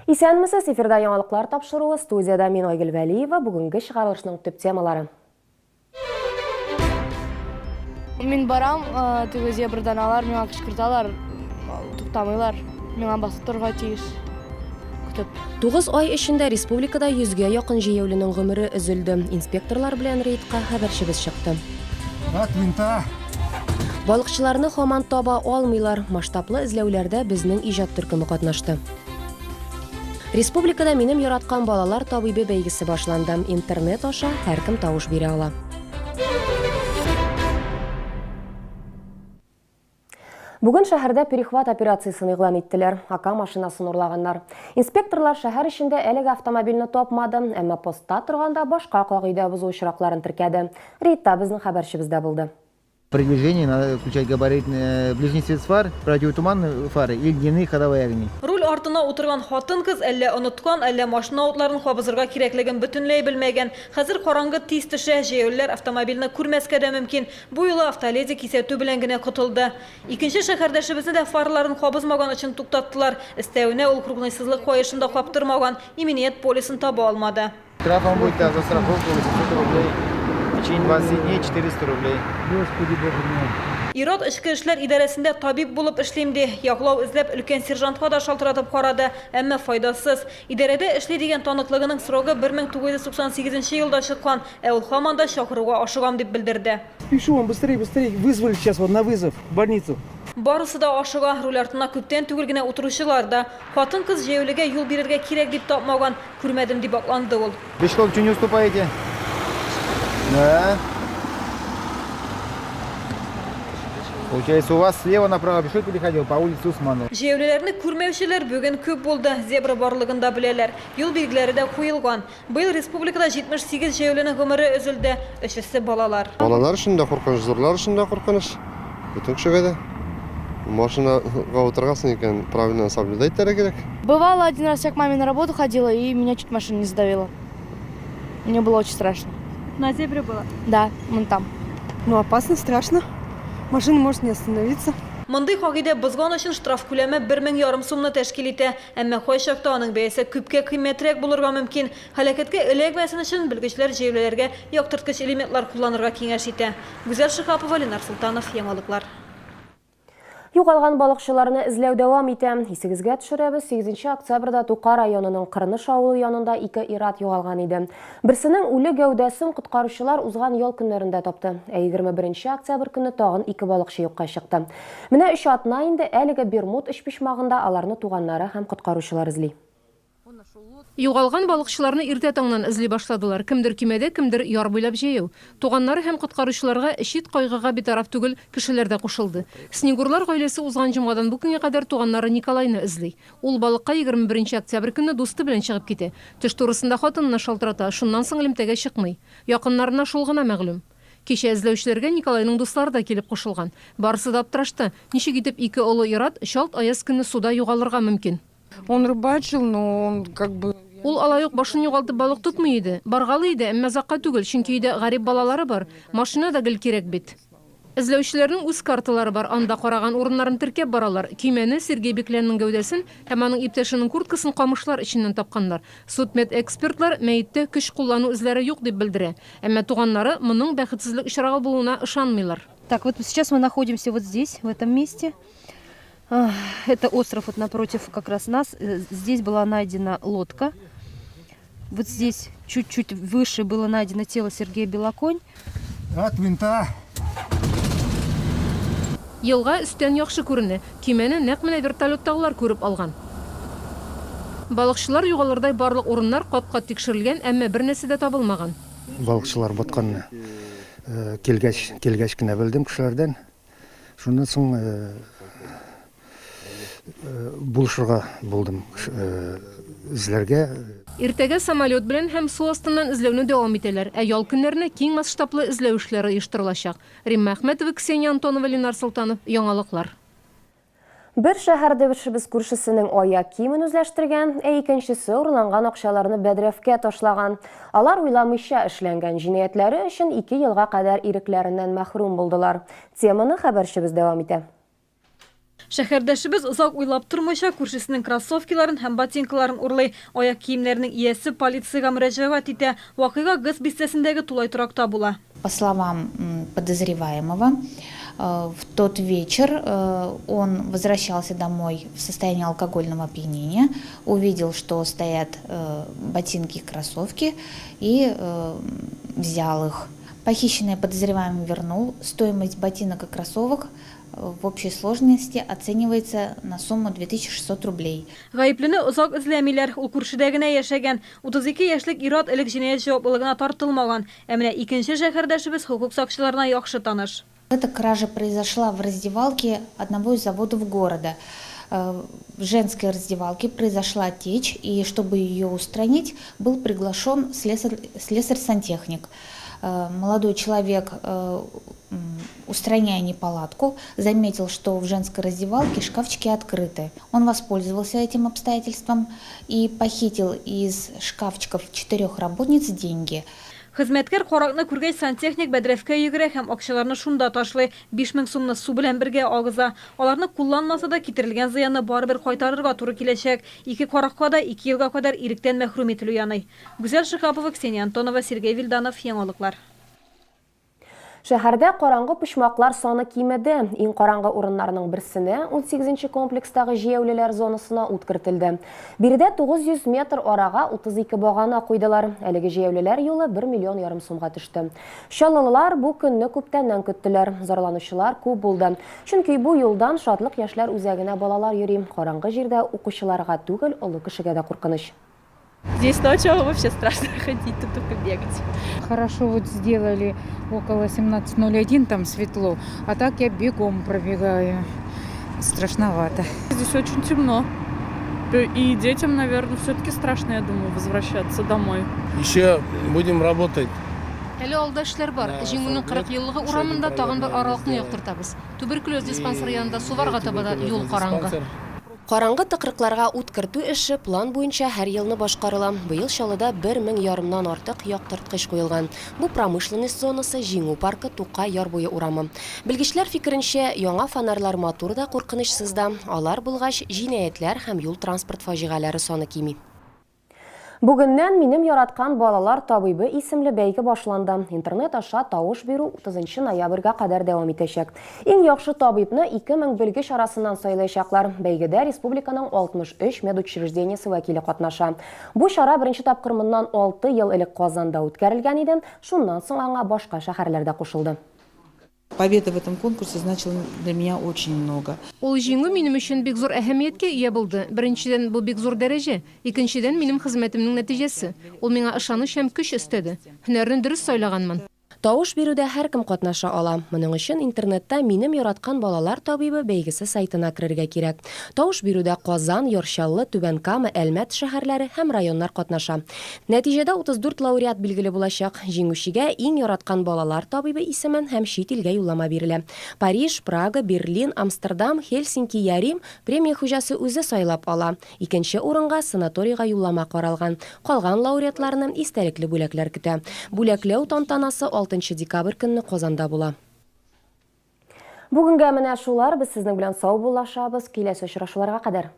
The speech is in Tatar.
Исәнмесез, эфирда яңалыклар тапшыруы, студиядә мин Айгөл Вәлиева, бүгенге чыгарылышның төп темалары. Мин барам, теге зебрадан алар миңа кычкырталар, туктамыйлар. Миңа басып торырга тиеш. Көтеп. 9 ай эчендә республикада йөзгә якын җәяүленең гомере өзелде. Инспекторлар белән рейдка хәбәрчебез чыкты. От винта! Балыкчыларны һаман таба алмыйлар. Масштаблы эзләүләрдә безнең иҗат төркеме катнашты. Республикада Минем яраткан балалар табибе бәйгесе башланды. Интернет аша һәркем тавыш бирә ала. Бүген шәһәрдә перехват операциясен игълан иттеләр. АК машинасын урлаганнар. Инспекторлар шәһәр эчендә әлеге автомобильне тапмады, әмма постта торганда башка кагыйдә бозу очракларын теркәде. Рейдта безнең хәбәрчебез дә булды. При движении надо включать габаритные ближний свет фар, противотуманные фары или дневные ходовые огни. Руль артына утырган хатын-кыз әллә оныткан, әллә машина утларын кабызырга кирәклеген бөтенләй белмәгән. Хәзер караңгы тиз төшә, җәяүлеләр автомобильне күрмәскә дә мөмкин. Бу юлы автоледи кисәтү белән генә котылды. Икенче шәһәрдәшебезне дә фараларын кабызмаган өчен туктаттылар. Өстәвенә, ул кругнойсызлык каешын да каптырмаган, иминият полисын таба алмады. Штраф вам будет за страховку 800 рублей. В течение 20 дней 400 рублей. Господи, боже мой. Ир-ат эчке эшләр идарәсендә табиб булып эшлим ди. Яклау эзләп өлкән сержантка да шалтыратып карады, әмма файдасыз. Идарәдә эшли дигән таныклыгының срогы 1998 нче елда чыккан, ә ул һаман да чакыруга ашыгам дип белдерде. Спешу вам, быстрее, быстрее, вызвали сейчас вот на вызов в больницу. Барысы да ашыга, руль артына күптән түгел генә утыручылар да. Хатын-кыз җәяүлегә юл бирергә кирәк дип тапмаган, күрмәдем дип акланды ул. Пешеход чё не уступаете? Да. Получается, у вас слева направо пешеход переходил по улице Усманова. Җәяүлеләрне күрмәүчеләр бүген күп булды. Зебра барлыгын да беләләр. Юл билгеләре дә куелган. Быел республикада 78 җәяүленең гомере өзелде, өчесе балалар. Балалар өчен дә куркыныч, зурлар өчен дә куркыныч, бөтен кешегә дә. Машинага утыргансың икән, правильно соблюдать итәргә кирәк. Бывало, один раз я к маме на работу ходила, и меня чуть машина не задавила. Мне было очень страшно. На зебре было? Да, вон там. Ну, опасно, страшно. Машина может не остановиться. Мондый кагыйдә бозган өчен штраф күләме бер мең ярым сумны тәшкил итә. Әмма кайчакта аның бәясе күпкә кыйммәтрәк булырга мөмкин. Һәлакәткә эләкмәсен өчен, белгечләр җәяүлеләргә яктырткыч элементлар кулланырга киңәш итә. Гүзәл Шиһапова, Ленар Солтанов, Яңалыклар. Югалган балыкчыларны эзләү дәвам итә. Исегезгә төшерәбез, 8 октябрьдә Тукай районының Кырныш авылы янында ике ир-ат югалган иде. Берсенең үле гәүдәсен коткаручылар узган ял көннәрендә тапты. Ә 21 октябрь көнне тагын ике балыкчы юкка чыкты. Менә өч атна инде әлеге Бермуд өчпочмагында аларны туганнары һәм коткаручылар эзли. Югалган балыкчыларны иртә таңнан эзли башладылар. Кемдер көймәдә, кемдер яр буйлап җәяү. Туганнары һәм коткаручыларга чит кайгыга битараф түгел кешеләр дә кушылды. Снегурлар гаиләсе узган җомгадан бу көнгә кадәр туганнары Николайны эзли. Ул балыкка 21 октябрь көнне дусты белән чыгып китә. Төш турысында хатынына шалтырата, шуннан соң элемтәгә чыкмый. Якыннарына шул гына мәгълүм. Кичә эзләүчеләргә Николайның дуслары да килеп кушылган. Барысы да аптырашты, ничек итеп ике олы ир-ат чалт аяз көнне суда югалырга мөмкин? Он рыбачил, но он как бы. Ул алай ук башын югалтып балык тотмый иде. Баргалый иде, әмма озакка түгел, чөнки өйдә гарип балалары бар. Машина да гел кирәк бит. Эзләүчеләрнең үз карталары бар, анда караган урыннарын теркәп баралар. Көймәне, Сергей Беклянның гәүдәсен һәм аның иптәшенең курткасын камышлар эченнән тапканнар. Судмедэкспертлар мәеттә көч куллану эзләре юк дип белдерә. Әмма туганнары моның бәхетсезлек очрагы булуына ышанмыйлар. Так, вот сейчас мы находимся вот здесь, в этом месте. Это остров вот напротив как раз нас. Э, здесь была найдена лодка. Вот здесь чуть-чуть выше было найдено тело Сергея Белоконь. От винта. Елга өстән яхшы күренә. Көймәне нәкъ менә вертолеттагылар күреп алган. Балыкчылар югалырдай барлык урыннар кат-кат тикшерелгән, әмма бернәрсә дә табылмаган. Балыкчылар батканны э, килгәч, килгәч кенә белдем кешеләрдән. Шуннан соң булышырга булдым эзләргә. Иртәгә самолет белән һәм су астыннан эзләүне дәвам итәләр, ә ял көннәренә киң масштаблы эзләү эшләре оештырылачак. Римма Әхмәтова, Ксения Антонова, Ленар Солтанов, Яңалыклар. Бер шәһәрдәшебез күршесенең аяк киемен үзләштергән, ә икенчесе урланган акчаларны бәдрәфкә ташлаган. Алар уйламыйча эшләнгән җинаятьләре өчен ике елга кадәр ирекләреннән мәхрүм булдылар. Теманы хәбәрчебез дәвам итә. Шәһәрдәшебез озак уйлап тормыйча, күршесенең кроссовкиларын һәм ботинкаларын урлый. Аяк киемнәренең иясе полициягә мөрәҗәгать итә. Вакыйга ГЭС бистәсендәге тулай торакта була. По словам подозреваемого, в тот вечер он возвращался домой в состоянии алкогольного опьянения, увидел, что стоят ботинки и кроссовки, и взял их. Похищенное подозреваемый вернул. Стоимость ботинок и кроссовок в общей сложности оценивается на сумму 2600 рублей. Гаеплене озак эзләмиләр, ул күршедә генә яшәгән. 32 яшьлек ир-ат элек җинаять җаваплылыгына тартылмаган. Ә менә икенче шәһәрдәшебез хокук сакчыларына яхшы таныш. Эта кража произошла в раздевалке одного из заводов города. В женской раздевалке произошла течь, и чтобы ее устранить, был приглашен слесарь-сантехник. Молодой человек, устраняя неполадку, заметил, что в женской раздевалке шкафчики открыты. Он воспользовался этим обстоятельством и похитил из шкафчиков четырех работниц деньги. Хезмәткәр каракны күргәч, сантехник бәдрәфкә йөгерә һәм акчаларны шунда ташлый. 5000 сумны су белән бергә агыза. Аларны кулланмаса да, китерелгән зыянны барыбер кайтарырга туры киләчәк. Ике каракка да ике елга кадәр иректән мәхрүм ителү яный. Гүзәл Шиһапова, Ксения Антонова, Сергей Вильданов, Яңалыклар. Шәһәрдә караңгы почмаклар саны кимеде. Иң караңгы урыннарның берсенә, унсигезенче комплекстагы җәяүлеләр зонасына ут кертелде. Биредә 900 метр арага 32 багана куйдылар. Әлеге җәяүлеләр юлы бер миллион ярым сумга төште. Чаллылылар бу көнне күптәннән көттеләр. Зарланучылар күп булды. Чөнки бу юлдан Шатлык яшьләр үзәгенә балалар йөри. Караңгы җирдә укучыларга түгел, олы кешегә дә куркыныч. Здесь ночью вообще страшно ходить, тут только бегать. Хорошо вот сделали около 17.01, там светло, а так я бегом пробегаю. Страшновато. Здесь очень темно. И детям, наверное, все-таки страшно, я думаю, возвращаться домой. Еще будем работать. Әле алда эшләр бар. Җиңүнең 40 еллыгы урамында тагын бер аралыкны яктыртабыз. Туберкулез диспансеры янында Суварга таба да юл караңгы. Караңгы тыкрыкларга ут кертү эше план буенча һәр елны башкарыла. Быел Чаллыда бер мең ярымнан артык яктырткыч куелган. Бу промышленность зонасы, Җиңү паркы, Тукай яр буе урамы. Белгечләр фикеренчә, яңа фонарьлар матур да, куркынычсыз да. Алар булгач, җинаятьләр һәм юл-транспорт фаҗигаләре саны кими. Бүгеннән Минем яраткан балалар табибы исемле бәйге башланды. Интернет аша тавыш бирү 30 ноябрьгә кадәр дәвам итәчәк. Иң яхшы табибны 2000 белгеч арасыннан сайлаячаклар. Бәйгедә республиканың 63 медучреждениесе вәкиле катнаша. Бу чара беренче тапкыр моннан алты ел элек Казанда үткәрелгән иде, шуннан соң аңа башка шәһәрләр дә кушылды. Победа в этом конкурсе значила для меня очень много. Ул җиңү минем өчен бик зур әһәмияткә ия булды. Беренчедән, бу бик зур дәрәҗә. Икенчедән, минем хезмәтемнең нәтиҗәсе. Ул миңа ышаныч һәм көч өстәде. Һөнәрне дөрес сайлаганмын. Тавыш бирүдә һәркем катнаша ала. Моның өчен интернетта Минем яраткан балалар табибы бәйгесе сайтына керергә кирәк. Тавыш бирүдә Казан, Яр Чаллы, Түбән Кама, Әлмәт шәһәрләре һәм районнар катнаша. Нәтиҗәдә 34 лауреат билгеле булачак. Җиңүчегә Иң яраткан балалар табибы исемен һәм чит илгә юллама бирелә. Париж, Прага, Берлин, Амстердам, Хельсинки я Рим премия хуҗасы үзе сайлап ала. Икенче урынга санаторийга юллама каралган. Калган лауреатларны истәлекле бүләкләр көтә. Бүләкләү тантанасы алтынчы декабрь көнне Казанда була. Бүгенгә менә шулар, без сезнең белән саубуллашабыз, киләсе очрашуларга кадәр!